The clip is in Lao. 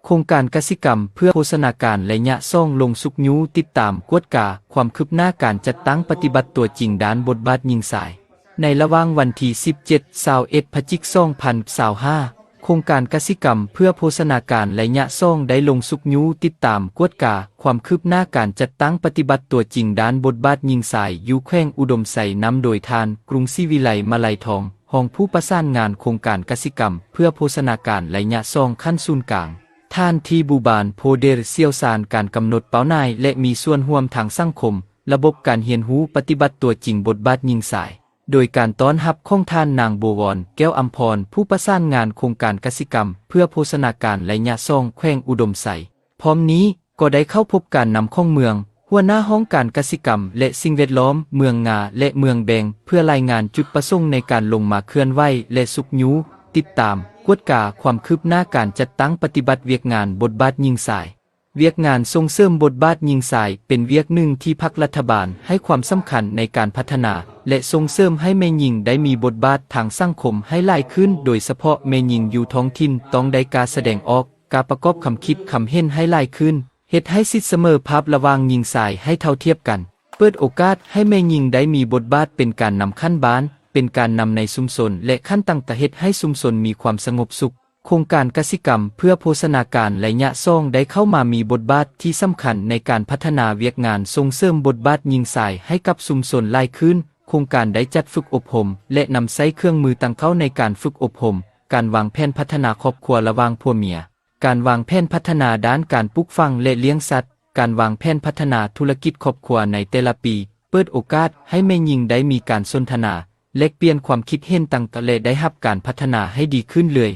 ໂຄງການກະສິກຳເພື່ອໂພຊະນາການໄລຍະສອງ ລົງຊຸກຍູ້ຕິດຕາມກວດກາຄວາມຄືບໜ້າການຈັດຕັ້ງປະຕິບັດຕົວຈິງດ້ານບົດບາດຍິງຊາຍ. ໃນລະຫວ່າງວັນທີ ສິບເຈັດ ຊາວເອັດ ພະຈິກ ສອງພັນຊາວຫ້າ ໂຄງການກະສິກຳເພື່ອໂພຊະນາການໄລຍະສອງ ໄດ້ລົງຊຸກຍູ້ຕິດຕາມກວດກາຄວາມຄືບໜ້າການຈັດຕັ້ງປະຕິບັດຕົວຈິງດ້ານບົດບາດຍິງຊາຍ ຢູ່ແຂວງອຸດົມໄຊ ນຳໂດຍທ່ານ ກຸງສີວິໄລ ມະໄລທອງ ຮອງຜູ້ປະສານງານໂຄງການກະສິກຳເພື່ອໂພຊະນາການໄລຍະສອງຂັ້ນສູນກາງ, ທ່ານ ທີ ບູບານ ໂພເດລ ຊ່ຽວຊານການກຳນົດເປົ້າໝາຍ ແລະ ມີສ່ວນຮ່ວມທາງສັງຄົມ, ລະບົບການຮຽນຮູ້ປະຕິບັດຕົວຈິງບົດບາດຍິງຊາຍ, ໂດຍການຕ້ອນຮັບຂອງທ່ານ ນາງ ບົວວອນ ແກ້ວອຳພອນ ຜູ້ປະສານງານໂຄງການກະສິກຳເພື່ອໂພຊະນາການໄລຍະສອງແຂວງອຸດົມໄຊ. ພ້ອມນີ້ກໍໄດ້ເຂົ້າພົບການນຳຂອງເມືອງ, ຫົວໜ້າຫ້ອງການກະສິກຳ ແລະ ສິ່ງແວດລ້ອມ, ເມືອງງາ ແລະ ເມືອງແບງ ເພື່ອລາຍງານຈຸດປະສົງໃນການລົງມາເຄື່ອນໄຫວ ແລະ ຊຸກຍູ້, ຕິດຕາມ, ກວດກາຄວາມຄືບໜ້າການຈັດຕັ້ງປະຕິບັດວຽກງານບົດບາດຍິງຊາຍ. ວຽກງານສົ່ງເສີມບົດບາດຍິງຊາຍ ເປັນວຽກໜຶ່ງທີ່ພັກລັດຖະບານໃຫ້ຄວາມສຳຄັນໃນການພັດທະນາ ແລະ ສົ່ງເສີມໃຫ້ແມ່ຍິງໄດ້ມີບົດບາດທາງສັງຄົມໃຫ້ຫຼາຍຂຶ້ນ, ໂດຍສະເພາະແມ່ຍິງຢູ່ທ້ອງຖິ່ນຕ້ອງໄດ້ກ້າສະແດງອອກ, ກ້າປະກອບຄຳຄິດຄຳເຫັນໃຫ້ຫຼາຍຂຶ້ນ, ເຮັດໃຫ້ສິດສະເໝີພາບລະຫວ່າງຍິງຊາຍໃຫ້ເທົ່າທຽບກັນ, ເປີດໂອກາດໃຫ້ແມ່ຍິງໄດ້ມີບົດບາດເປັນການນຳຂັ້ນບ້ານ, ເປັນການນຳໃນຊຸມຊົນ ແລະ ຂັ້ນຕ່າງໆ ເຮັດໃຫ້ຊຸມຊົນມີຄວາມສະຫງົບສຸກ. ໂຄງການກະສິກຳເພື່ອໂພຊະນາການໄລຍະສອງ ໄດ້ເຂົ້າມາມີບົດບາດທີ່ສຳຄັນໃນການພັດທະນາວຽກງານສົ່ງເສີມບົດບາດຍິງຊາຍໃຫ້ກັບຊຸມຊົນຫຼາຍຂຶ້ນ. ໂຄງການໄດ້ຈັດຝຶກອົບຮົມ ແລະ ນຳໃຊ້ເຄື່ອງມືຕັ້ງເປົ້າໃນການຝຶກອົບຮົມ, ການວາງແຜນພັດທະນາຄອບຄົວລະຫວ່າງຜົວເມຍ, ການວາງແຜນພັດທະນາດ້ານການປູກຝັງ ແລະ ລ້ຽງສັດ, ການວາງແຜນພັດທະນາທຸລະກິດຄອບຄົວໃນແຕ່ລະປີ, ເປີດໂອກາດໃຫ້ແມ່ຍິງໄດ້ມີການສົນທະນາ, ແລກປ່ຽນຄວາມຄິດເຫັນຕ່າງໆ ແລະ ໄດ້ຮັບການພັດທະນາໃຫ້ດີຂຶ້ນເລື້ອຍ.